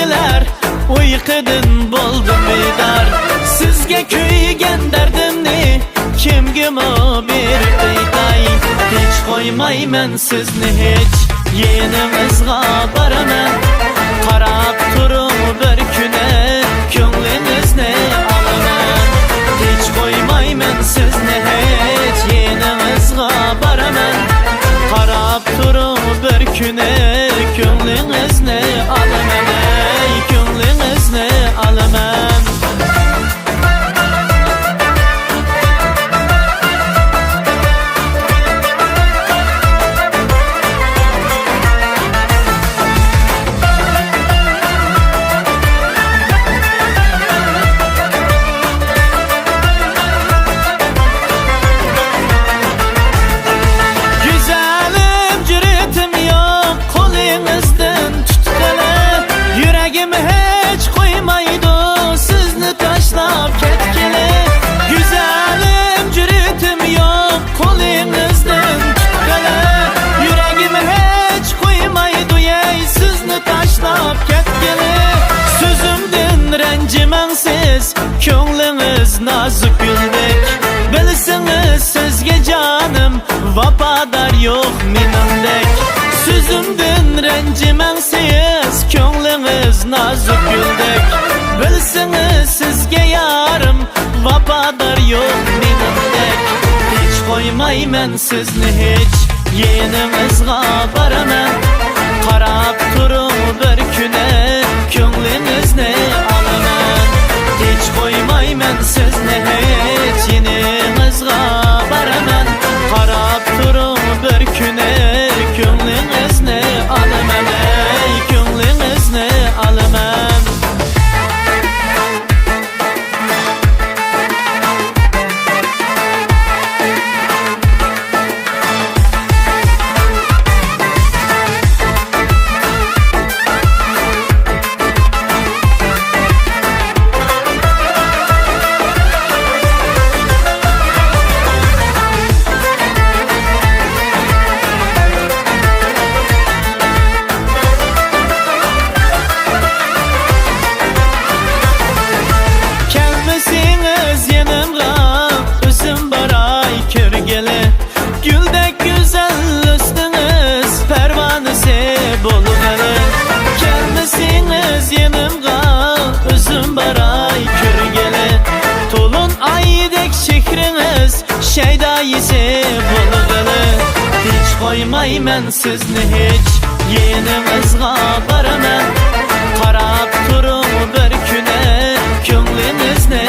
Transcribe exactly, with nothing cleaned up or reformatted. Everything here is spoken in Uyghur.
ئۇيقۇدىن بولدۇم بىدار، سىزگە كۆيگەن دەردىمنى كىمگىمۇ بېرىپ ئېيتاي؟ ھېچ قويمايمەن سىزنى ھېچ، يېنىڭىزغا بارىمەن. قاراپ تۇرۇڭ بىر كۈنى، كۆڭلىڭىزنى ئالىمەن. ھېچ قويمايمەن سىزنى ھېچ، يېنىڭىزغا بارىمەن. قاراپ تۇرۇڭ بىر كۈنى، كۆڭلىڭىزنى ئالىمەن، ئەي، كۆڭلىڭىزنى ئالىمەن. گۈزەلىم، جۈرئىتىم يوق قولىڭىزدىن تۇتقىلى، يۈرىكىم ھېچ قويمايدۇ سىزنى تاشلاپ كەتكىلى. گۈزەلىم، جۈرئىتىم يوق قولىڭىزدىن تۇتقىلى، يۈرىكىم ھېچ قويمايدۇ، ئەي، سىزنى تاشلاپ كەتكىلى. سۆزۈمدىن رەنجىمەڭ سىز، كۆڭلىڭىز نازۇك گۈلدەك. بىلسىڭىز سىزگە جانىم ۋاپادار يوق مېنىڭدەك. سۆزۈمدىن رەنجىمەڭ سىز، كۆڭلىڭىز نازۇك گۈلدەك. بىلسىڭىز سىزگە يارىم ۋاپادار يوق مېنىڭدەك. ھېچ قويمايمەن سىزنى ھېچ، يېنىڭىزغا بارىمەن. قاراپ تۇرۇڭ بىر كۈنى، كۆڭلىڭىزنى ئالىمەن. ھېچ قويمايمەن سىزنى ھېچ، يېنىڭىزغا بارىمەن. قاراپ تۇرۇڭ بىر كۈنى، كۆڭلىڭىزنى ئالىمەن، ئەي، كۆڭلىڭىزنى ئالىمەن. كەلمىسىڭىز يېنىمغا، ئۆزۈم باراي كۆرگىلى. گۈلدەك گۈزەل ھۆسنىڭىز پەرۋانىسى بولغىلى. كەلمىسىڭىز يېنىمغا، ئۆزۈم باراي كۆرگىلى. تولۇن ئايدەك چېھرىڭىز شەيدا يۈزى بولغىلى. ھېچ قويمايمەن سىزنى ھېچ، يېنىڭىزغا بارىمەن. قاراپ تۇرۇڭ بىر كۈنى، كۆڭلىڭىزنى